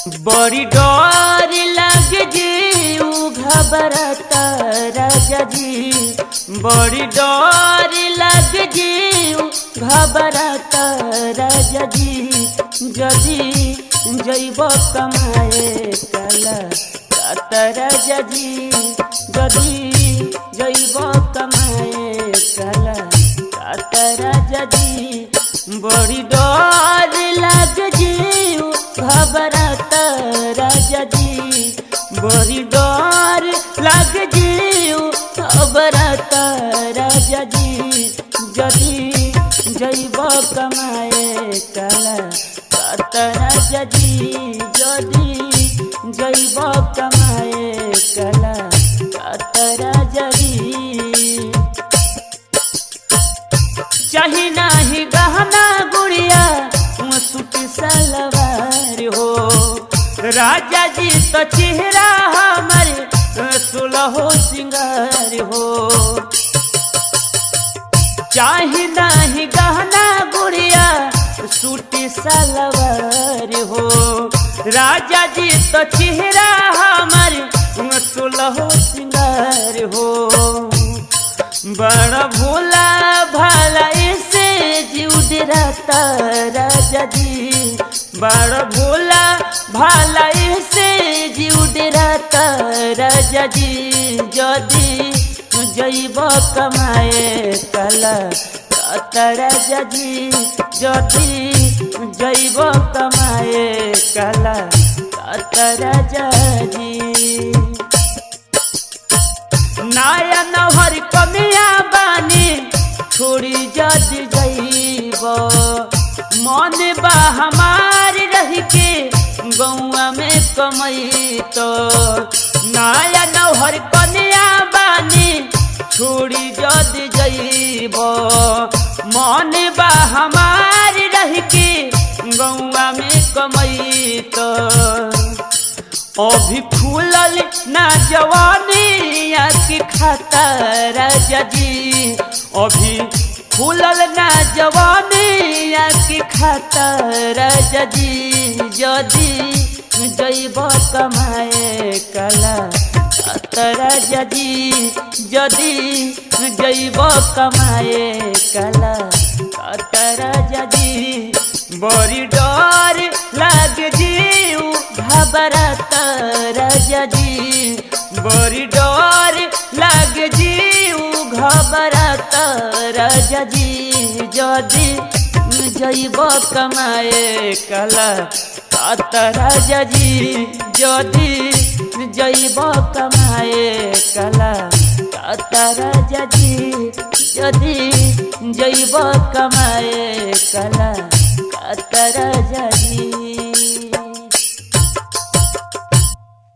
बड़ी डर लग जीव घबराता राजा जी, बड़ी डर लग जीव घबराता राजा जी। जदी जैब कमाए कला राजा जी, जदी जैब कमाए कला राजा जी। बड़ी डर लग जीव घबराता राजा जी, बड़ी डर लग जीव घबराता राजा जी। जदी जैब कमाए कला राजा जी, जदी जैब कमाए कला राजा जी। चाही नाही गहना गुड़िया सूट सलवार हो, राजा जी तो चेहरा हमारे सुलहो सिंगार हो। चाही नाही गहना गुड़िया सूट सलवार हो, राजा जी तो चेहरा हमारे सुलहो सिंगार हो। बड़ा भोला भाला ऐसे जीव डराता राजा जी, बड़ा भोला भाला ऐसे जीव डराता राजा जी। जदी जैब कमाए कला राजा जी, जदी जैब कमाए कला राजा जी। नया नहर कमिया बानी छोड़ी जद जैब, मन बा हमार रह के गौआ में कमई तो। नया नहर कमिया बानी छोड़ी जद जैब, मन बा हमार रह के गौआ में कमई तो। अभी खुलल ना जवानी के खाता राजा जी, अभी खुलल ना जवानी के खाता राजा जी। जदी जैब कमाए कला राजा जी, जदी जैब कमाए कला राजा जी। बड़ी डर लग जीव घबराता राजा जी, बड़ी डर लग जीव घबराता राजा जी। जदी जैब कमाए कला राजा जी, जदी जैब कमाए कला राजा जी, जदी जैब कमाए कला राजा जी।